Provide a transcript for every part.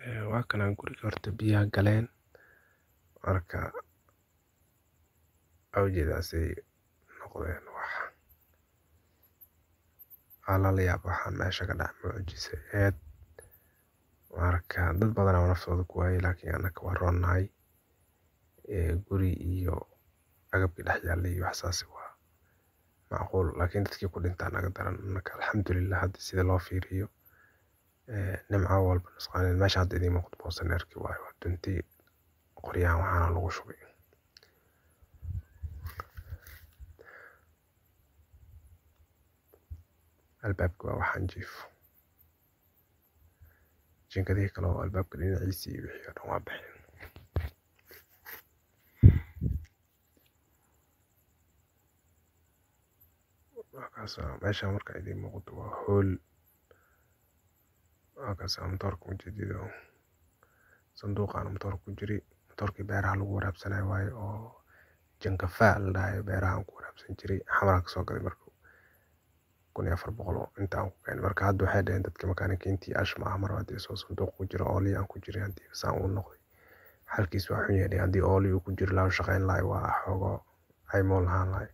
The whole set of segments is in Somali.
Waa kana guriga horta biyaha galeen marka waa ujedaa sidey noqdeen wax waa lala yabe waxa mesha kadacay mucjisa ayey eheed marka dad badan aa naftooda kuwayay lakin anaka waan ronnahay guri iyo agabki dhax yaale iyo wax saas eh waa macquul lakin dadki kudhinte aa naga daran anaka alxamdulillah hada sida loo fiiriyo nimca walbo nusqan mesha hada idin muuqato boosaneerki waye waa duntay qoryahan waxan aa lagu shubay. Albaabka waa waxan jiifo jiingadihi kale oo albaabka dhinaciisa iyo wixii oo dhan waa baxeen. Meshan marka idin muuqato waa hool wakaasa matoorka ujeedido sanduuqan matoorka kujiri matoorki beeraha lagu waraabsanaye waye oo jangafaa ladhahaye beeraha aan ku waraabsani jiray xamar aan kasoo gaday marka 1400 inta aan ku keenay marka hada waxay dhaheen dadka makaanikinti ashma ah mar hadii asoo sanduuq kujiro oolya aan kujirin hadii saan uu noqday xalkiisa waa xun yahay hadii oolya uu kujiri lahaa uu shaqeyn lahaa waa xoogo caymow lahaan lahay.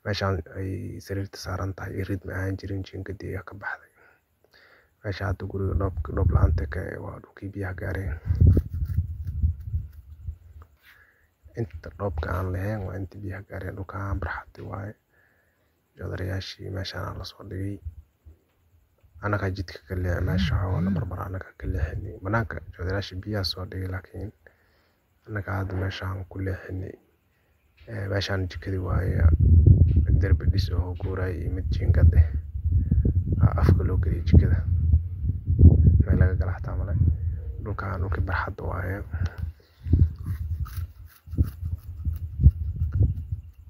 Meshan ay sariirta saaran tahay irid ma ahaan jirin jiingadii ayaa ka baxday. Mesha hada guriga dhoob la'aanta ka eh waa dhulkii biyaha gaareen. Inta dhoobka aan lahayn waa inta biyaha gaareen dhulkaan barxad waaye. Joodariyaashii meshaan aa lasoo dhigay. Anaga jidka ka leexinay mesha xoogaa la marmaro anaga ka leexinay banaanka joodariyaasha biyaha soo dhigay laakiin anaga hada meshaan ku leexinay. Meshaan jikada waaye darbi dhis oo guuraay iyo mid jiingad eh aa afka loo galiyay jikada. Meel laga galo xataa male. Dhulkaan dhulki barxada waaye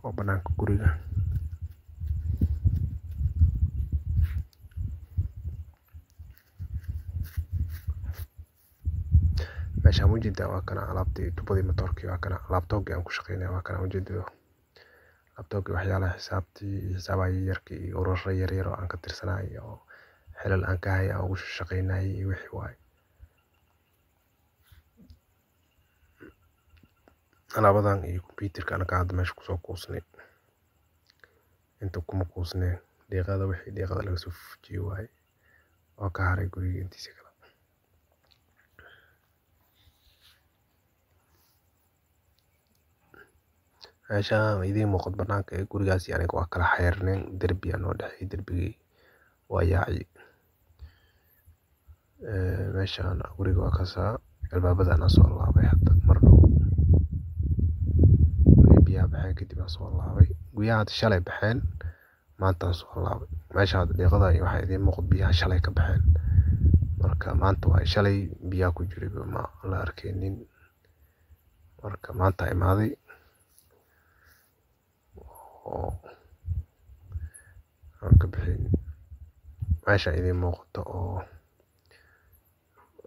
oo banaanka guriga. Meshaan ujedaa waa kana alaabtii tubadii matoorki waa kana laptop aan ku shaqeynay waa kana ujeedido. Laptop waxyaalaha xisaabtii xisaabaha yaryarka iyo ururo yaryar oo aan ka tirsanay iyo xilal aan ka hayay aan ugu shaqeynayay iyo wixii waaye. Alaabadan iyo kombiyuutarka anaga hada mesha kusoo kuusnay. Inta kuma kuusneen deeqada wixii deeqada laga soo fujiyay waaye oo ka haray guriga intiisa kale. Meshaan idiin muuqato banaanka ee gurigaas aniga waa kala xayrneen darbi aa noo dhaxeeyay darbigii waa yaaci. Meshaan guriga waa kaasa albaabada aan soo laabay hada mar dhow. Markii biyaha baxeen kadib aan soo laabay. Biyaha hada shalay baxeen maanta aan soo laabay. Mesha hada deeqada iyo waxa idiin muuqdo biyaha shalay ka baxeen. Marka maanta waa shalay biyaha ku jiray ma la arkaynin. Marka maanta imaaday oo aan ka bixin mesha idin muuqato oo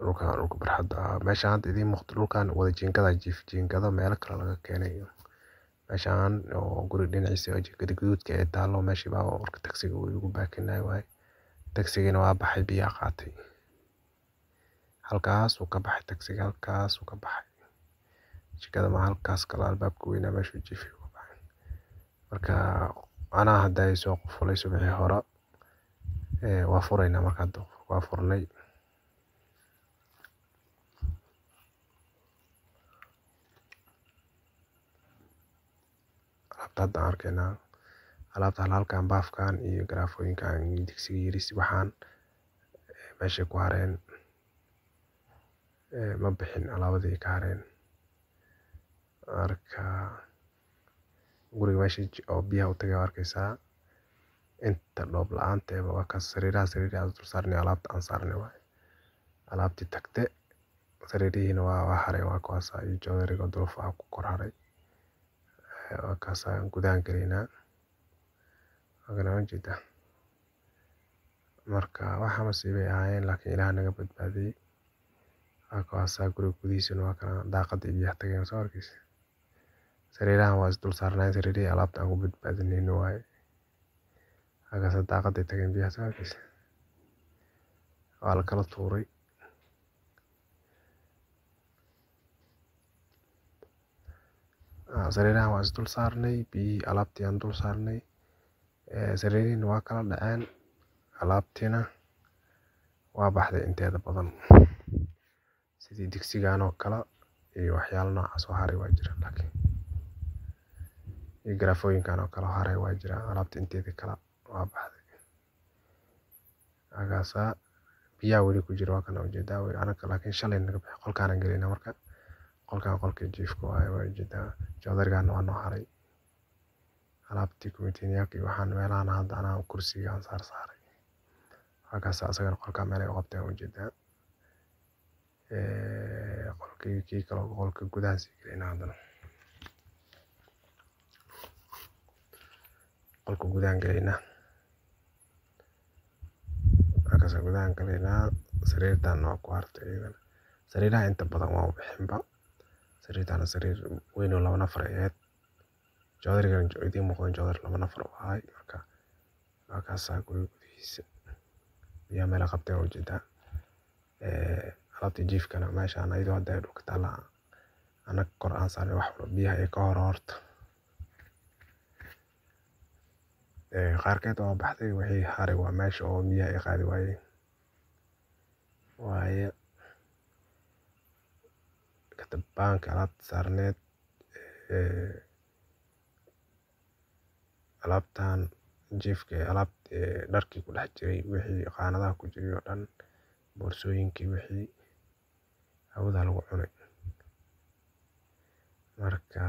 dhulkaan dhulka barxada ah. Mesha hada idin muuqato dhulkaan wada jiingada jiif jiingado meelo kale laga keenay. Meshaan oo guri dhinaciisa jiingada gaduudka ee taalo meeshii baabuurka taksiga uu igu baakinay waaye. Tagsigina waa baxay biyaha qaatay. Halkaas uu ka baxay tagsiga halkaas uu ka baxay. Jikada ma halkaas kala albaabka weynaa meesha jiifay uu ka baxay. Marka anaa hada ay soo qufulay subaxii hore. Waa furaynaa marka hada waa furnay. Alaabta hada aan arkaynaa. Alaabta halkan baafkan iyo garaafooyinkan iyo digsiga yaris waxaan meesha ku hareen ma bixin alaabadii ka hareen. Marka guriga meesha oo biyaha u tagay arkaysaa inta dhoob la'aanta waa kaas sariiraha sariiraha dul saarnay alaabta aan saarnay waaye. Alaabtii tagte sariirihiina waa hareen waa kuwaas iyo joodariga duluf ah ku kor haray. Waa kaas aan gudahan galaynaa. Waa ujeedaa. Marka waxa masiibay ahaayeen laakiin Ilaah naga badbaadiyay. Waa kuwaas guriga gudihiisana waa kana daaqadii biyaha tageen soo arkaysa. Sariirahan waa is dul saarnay sariirihii alaabta aan ku badbaadinayno waaye. Halkaas daaqadii tageen biyaha soo arkaysa. Waa la kala tuuray. Sariirahan waa is dul saarnay, biyihii alaabtii aan dul saarnay. Sariirihiina waa kala dhaceen, alaabtiina waa baxday inteeda badan, sidii digsigan oo kale iyo waxyaalo noocaas oo haray waa jiraan, laakiin iyo garaafooyinkan oo kale haray waa jiraan. Alaabta inteeda kale waa baxday. Halkaasaa biyaha weli ku jira, waa kana ujeedaa anaka, laakiin shalay naga bixi. Qolkaan gelinaa marka, qolkaan qolkii jiifka waaye, waa ujeedaa. Joodarigan waa noo haray, alaabtii kumitiiniyaalka iyo waxaan meelahan hadda anaa kursiga aan saar saaray. Halkaas asagana qolkaan meel ay u qabteen ujeedaa. Qolkii kii kale, qolka gudaha sii gelinaa haddana, qolka gudahan gelaynaa. Halkaas gudahan gelaynaa. Sariirtan waa ku hartay iyadana. Sariiraha inta badan waa u bixinba. Sariirtan sariir weyn oo 2 nafar ay ahayd. Joodarigan idiin muuqdan joodari 2 nafar u ahay. Marka halkaasaa guriga gudihiisa biyaha meel ay qabteen waa ujeedaa. Alaabta jiifkana meeshaan ayadoo hadda ay dhulka taalla annaga kor aan saarnay, wax walba biyaha ay ka hor horto. Qaarkeed waa baxday, wixii haray waa meesha oo biyaha ay qaadi waayeen waaye. Katabaanka alaabta saarneed, alaabtan jiifka, alaab dharkii ku dhex jiray, wixii qaanadaha ku jiray oo dhan, boorsooyinkii, wixii hawada lagu cunay. Marka